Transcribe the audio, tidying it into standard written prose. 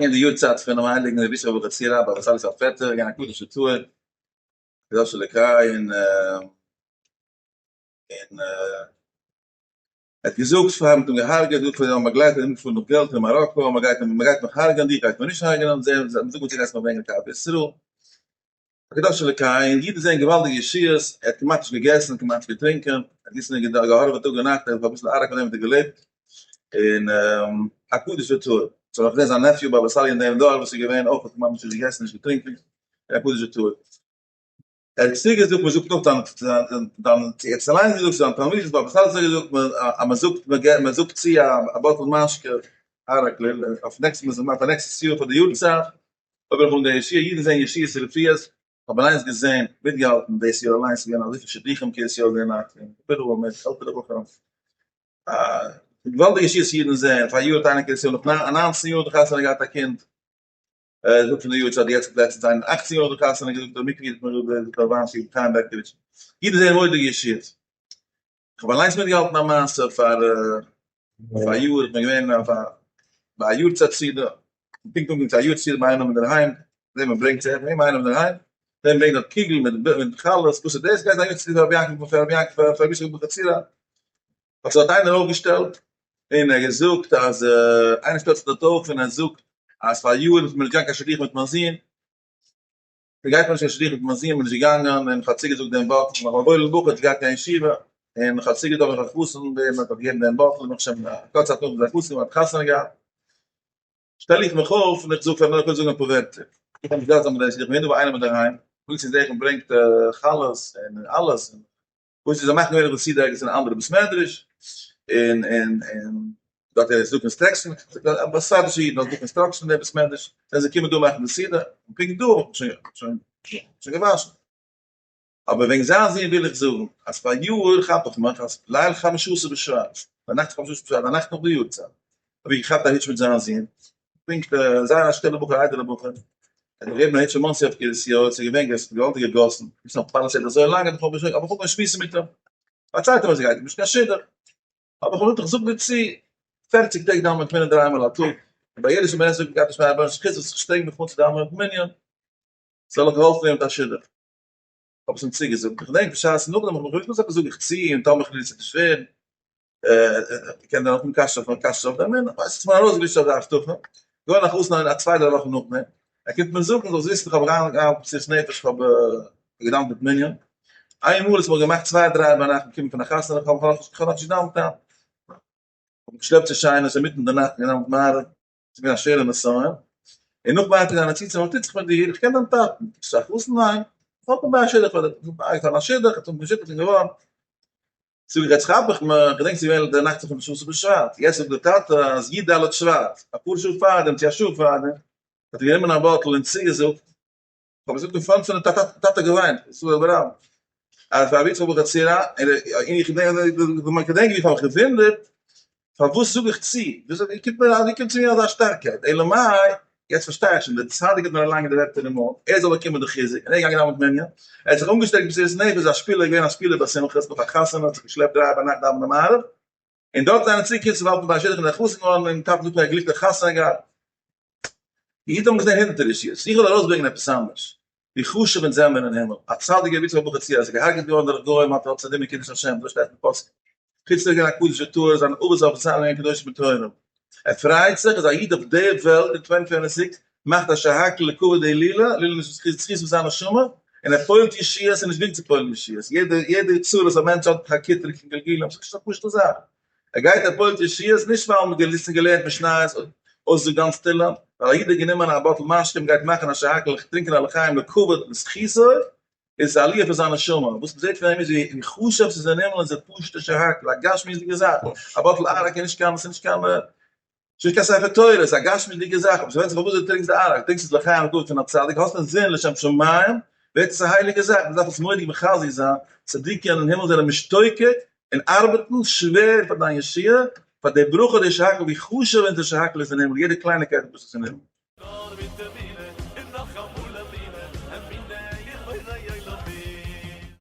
אין די יארצייט פונעם הייליגן רבי ישעי' אבוחצירא באבא סאלי זיין פעטער, געווען א קדוש וטהור, קדוש אלוקי, און און ער האט געזאגט פאר מ'האט אים געהארגעט, געזאגט פאר זיינע באגלייטער און פאר נאך געלט אין מאראקא, מען גייט מען גייט מיך הרג'ענען, דיך גייט מען נישט הרג'ענען, זיי זאגן צו גייסט מיך ברענגען קיין ארץ ישראל. הקדוש אלוקי, און אידן זעען געוואלדיגע ישועות, ער האט כמעט נישט געגעסן, כמעט נישט געטרינקען, ער האט געזעסן און געהארעוועט טאג און נאכט, ער האט אביסל עראק פון דעם האט ער געלעבט, און א קדוש וטהור. ס'האט נאך געזען זיין nephew באבא סאלי אין דעם דור וואס איז געווען אויך האט כמעט נישט געגעסן נישט געטרינקען, און א קדוש וטהור. ער האט צוגעזאגט מען זאגט נאך דיין דיין ער האט עס אליינס געזאגט צו זיין תלמידים באבא סאלי האט געזאגט אז מען זאגט מען זאגט צו א bottle משקה עראק אויף next פאר נעקסטעס יאר פאר די יארצייט. אויב איך האב די ישועה, אידן זעען ישועות און רפואות, כ'האב אליינס געזען, מיטגעהאלטן דאס יאר אליינס איז געווען אזויפיל שידוכים קרית יואל די נאכט, און איבעראל מיט עלטערע בחורים, א געוואלדיגע ישועות אידן זעען, פאר יאר האט איינער קרית יואל נאך 19 יאר האט ער חתונה געהאט א קינד, ער זאגט פון די יארצייט יעצט לעצטנס איינער 18 יאר האט ער חתונה געזאגט דער מקווה איד האט מיר געזאגט דער רבי חיים בערקאוויטש, אידן זעען מורא'דיגע ישועות. כ'האב אליינס מיטגעהאלטן א מעשה פאר פאר יאר, איך בין געווען אויף א ביי א יארצייט סעודה, פונקט אנגעקומען צו א יארצייט סעודה ביי איינעם אינדערהיים, זעה מען ברענגט צו עסן ביי איינעם אינדערהיים, זעה מען ברענגט דארט קוגל מיט מיט חלות, וואס איז דאס? גייט זיין יארצייט סעודה פאר רבי יעקב פאר רבי יעקב פאר רבי יצחק אבוחצירא, האט זיך דארט איינער אויפגעשטעלט און ער געזאגט אז איינער שטעלט זיך דארט אויף און ער זאגט אז פאר יארן איז מען נישט געגאנגען קיין שידוך מיט מיין זון, ס'גייט מיר נישט קיין שידוך מיט מיין זון, מ'איז נישט געגאנגען, און כ'האב צוגעזאגט דעם בחור, נאך א וואוילן בחור האט געהאט קיין ישיבה, און כ'האב צוגעזאגט אויף א חתן, וועם מ'האט געגעבן דעם בחור, ברוך השם א קורצע צייט נאכדעם איז א חתן געווארן, האט חתונה געהאט, שטעל איך מיך אויף און איך זאג פאר מיר, איך וויל זאגן אפאר ווערטער, איך האב נישט געדארפט זיין מיט די שידוך, כ'בין דא ביי איינעם אינדערהיים, פלוצלינג זעה איך מ'ברענגט חלות און אלעס, און וואס איז זיי מאכן געווענליך די סעודה ערגעץ אין א אנדערע בית מדרש, און און און דארט איז דא construction, ספרדישע אידן האט דא construction אין די בית מדרש, זענען זיי קומען דא מאכן די סעודה, און פונקט דא האט מען שוין שוין שוין געוואשן. אבער וועגן זיין זון וויל איך זאגן, אז פאר יאר כאפ איך מיך אז ליל חמשה עשר בשבט, ביינאכט חמשה עשר בשבט, א נאכט נאך די יארצייט, האב איך געכאפט א היטש מיט זיין זון, פונקט זייער א שטילע בחור, א איידעלע בחור, ער האט געגעבן א היטש פון מאנסי אויף קרית יואל, ס'איז געווען געוואלדיגע גאסן, נישט נאר פאלעסיידס אזוי לאנג, האב איך אנגעהויבן האב איך אנגעהויבן שמועסן מיט אים, פארציילט אים אז עס גייט אים נישט קיין שידוך, האב איך אים געזאגט איך זאג דיר צו, פערציג טעג דאווען מיט מנין דריי מאל א טאג, און ביי יעדע שמונה עשרה גייט נישט מיין רבונו של עולם איך שטרענג מיך אן צו דאווענען מיט מנין, זאל איך געהאלפן ווערן מיט א שידוך. האב עס אים צוגעזאגט, איך געדענק בשעת נאכדעם האב איך מיך געוואוסט וואס עפעס זאג איך צו, און טאמער חלילה ס'וועט נישט ווערן, קען דער נאכדעם קשיא אויף קשיא אויף דעם, ווייס איך מיר ארויסגעווישט אזא הבטחה, געווארן א חתן א צוויי דריי וואכן נאכדעם, ער קומט מיר זאגן זאלסט וויסן איך האב אריינגעהאלטן מסירות נפש, איך האב געדאוונט מיט מנין, איין מאל איז מיר געמאכט צוויי דריי ביינאכט געקומען פון א חתונה, איך האב נאכנישט געדאוונט היינט, כ'האב געשלעפט צו שיינעס אינמיטן די נאכט געדאוונט מעריב, ס'איז געווען א שווערע נסיון, און נאך ווייטער גיין הציצה, וואס טוט זיך מיט דיר, איך קען דיין טאטן, ביסט א חתן? ניין, איך האלט ביי א שידוך פאר דיר, פאר א שידוך, האט אים געשידוכט און געווארן, זאג איך יעצט כאפ איך מיך, געדענק ס'איז געווען די נאכט פון חמשה עשר בשבט, יעצט זאגט די טאטע אז י ד שבט, אפאר שעה פארדעם צו א שעה פארדעם, האט ער גענומען א bottle און צוגעזאגט, כ'האב געזאגט אין front פון די טאטע, טאטע געוויינט, ס'איז דא ברבים, אז פאר רבי יצחק אבוחצירא, און איך געדענק ווי איך האב מיך געוואונדערט, פארוואס זאג איך צו, וויאזוי קומט מיר ווי קומט צו מיר אזא שטארקייט, אלא מאי, יעצט פארשטיי איך שוין, דער צדיק האט מיר אריינגעלייגט די ווערטער אין מויל, ער זאל באקומען די חיזוק, און ער איז געגאנגען דאווענען מיט מנין, ער האט זיך אנגעשטרענגט במסירות נפש, איז א שפילער געווען א שפילער ביי שמחות, נאך א חתונה האט זיך געשלעפט דריי ביינאכט דאווענען מעריב, און דארט זענען צוגעקומען צו וואלטן ביי א שידוך און א חתן געווארן, און טאטע זאגט מיר א גליקליכע חתונה געהאט. די אידן האבן געזען הונדערטער ישועות, איך וויל ארויסברענגען עפעס אנדערש, ווי חשוב אונז זעמיר אין הימל, א צדיק רבי יצחק אבוחצירא איז געהארגעט געווארן דורך גוים האט ער צדיק מקדש השם, אזוי שטייט אין פוסקים, חוץ פון געווען א קדוש וטהור זיינע אבות אבות זיינען געווען קדושים וטהורים, ער פרייט זיך אז א איד אויף דער וועלט אין twenty twenty six מאכט א שהכל לכבוד די הילולא, לעילוי נשמת זכות פון זיין נשמה, און ער פועל'ט ישועות, ס'איז נישט גרינג צו פועל'ן ישועות, יעדע יעדע צרה וואס א מענטש האט א קיטרוג פון גלגולים, ס'איז נישט א פשוט'ע זאך, ער גייט ער פועל'ט ישועות נישט ווייל מ'האט געליסן געלערנט משניות אויסזאגט גאנץ תהלים, ווייל א איד האט גענומען א bottle משקה מ'גייט מאכן א שהכל טרינקען א לחיים לכבוד לזכותו, איז עס א עליה פאר זיין נשמה, וואס מ'זעט פון אים איז ווי חשוב ס'איז אין הימל איז א פשוט'ע שהכל, א גשמיות'דיגע זאך, א bottle אראק איז נישט קיין, ס'איז נישט קיין, ס'איז נישט קיין ספר תורה, ס'איז א גשמיות'דיגע זאך, אבער ס'ווענדט זיך פארוואס דו טרינקסט די אראק, טרינקסט עס לחיים לכבוד פון א צדיק, האסט אין זין לשם שמים, ווערט עס א הייליגע זאך, מ'דארף עס מורא'דיג מחזק זיין, צדיקים אין הימל זענען משתוקק און ארבעטן שווער פאר דיין ישועה, פאר די ברכה די שהכל, ווי חשוב אונזער שהכל איז אין הימל, יעדע קלייניקייט וואס איז אין הימל.